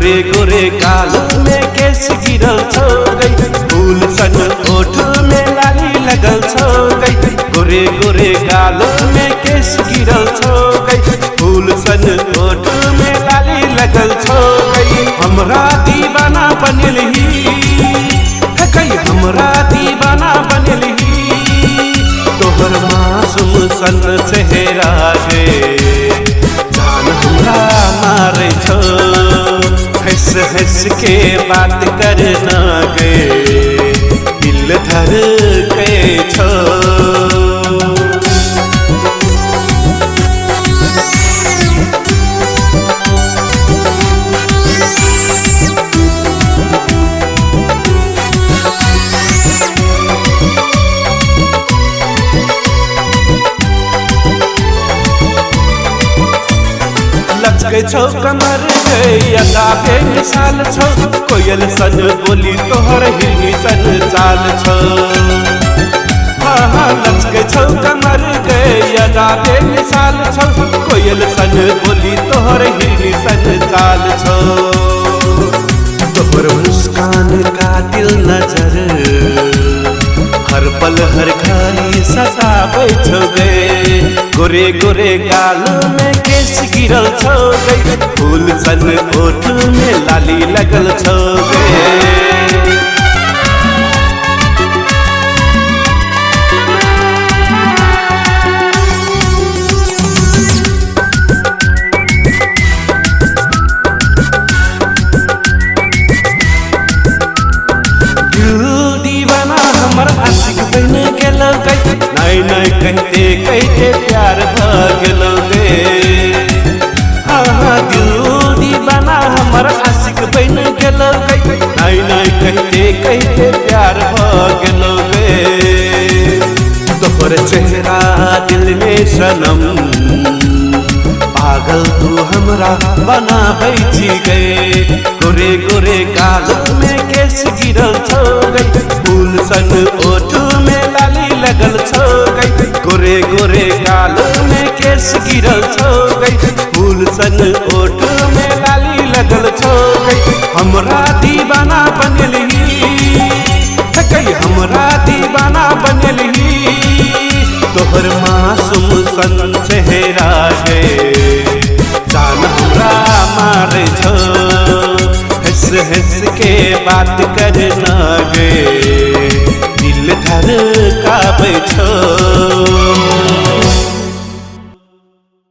गोरे गोरे गाल में केस गिरल छौ गई, फूल सन ओठ में लाली लगल छौ गई। गोरे गोरे गाल में केस गिरल छौ गई, फूल सन ओठ में लाली लगल छौ गई। हमरा दीवाना बनलही गई, हमरा दीवाना बनलही। तोहर मासूम सन चेहरा गे जान हमरा मारे छौ। हंस हंस के बात करना गे दिल धड़कै छौ। लचकै छौ कमर गे अदा बेमिसाल छौ, कोयल सन बोली तोहर हिरनी सन चाल छौ। हाँ हाँ लचकै छौ कमर गे अदा बेमिसाल छौ, कोयल सन बोली तोहर हिरनी सन चाल छौ। तोहर मुस्कान कातिल नजर हर पल हर घड़ी सताबै छौ गे। गोरे गोरे गाल में केस गिरल छौ गे, फूल सन ओठ में लाली लगल छौ गे। हमर आशिक बन गेलौ गई, नहीं नहीं कहते कहते प्यार भ गेलौ गे। हाँ हाँ दिल दीवाना हमर आशिक बन गेलौ गई, नहीं नहीं कहते कहते प्यार भ गेलौ गे। तोहर चेहरा दिल में सनम पागल तू हमरा बनाबै छी गे। गोरे गोरे गाल में केस गिरल छौ गई, फूल सन ओठ में लाली लगल छौ गई। गोरे गोरे गाल में केस गिरल छौ गई, फूल सन ओठ में लाली लगल छौ गई। हमरा दीवाना बनलही गई, हमरा दीवाना बनलही। तोहर मासूम सन चेहरा गे जान हमरा मारे छौ। हंस हंस के बात करना गे दिल धड़काबै छौ।